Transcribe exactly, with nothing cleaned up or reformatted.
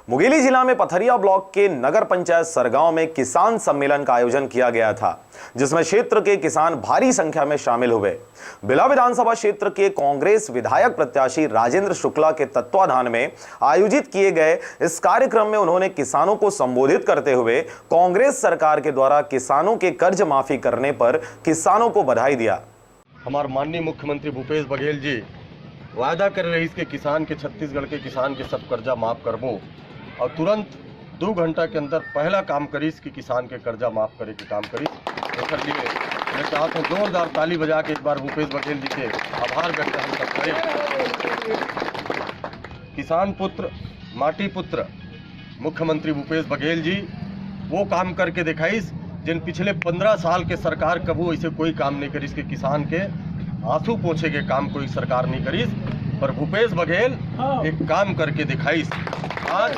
मुंगेली जिला में पथरिया ब्लॉक के नगर पंचायत सरगांव में किसान सम्मेलन का आयोजन किया गया था, जिसमें क्षेत्र के किसान भारी संख्या में शामिल हुए। बिला विधानसभा क्षेत्र के कांग्रेस विधायक प्रत्याशी राजेंद्र शुक्ला के तत्वाधान में आयोजित किए गए इस कार्यक्रम में उन्होंने किसानों को संबोधित करते हुए कांग्रेस सरकार के द्वारा किसानों के कर्ज माफी करने पर किसानों को बधाई दिया। हमार माननीय मुख्यमंत्री भूपेश बघेल जी वायदा करे रहिस कि किसान के, छत्तीसगढ़ के किसान के सब कर्जा माफ करबो, और तुरंत दो घंटा के अंदर पहला काम करिस कि किसान के कर्जा माफ करे के काम करिस। एकर लिए मैं चाहत हूँ जोरदार ताली बजा के एक बार भूपेश बघेल जी के आभार व्यक्त हम सब करें। किसान पुत्र, माटी पुत्र, मुख्यमंत्री भूपेश बघेल जी वो काम करके दिखाइस, जिन पिछले पन्द्रह साल के सरकार कभू ऐसे कोई काम नहीं करिस कि किसान के आंसू पोंछे के काम कोई सरकार नहीं करिस, पर भूपेश बघेल एक काम करके दिखाइस। आज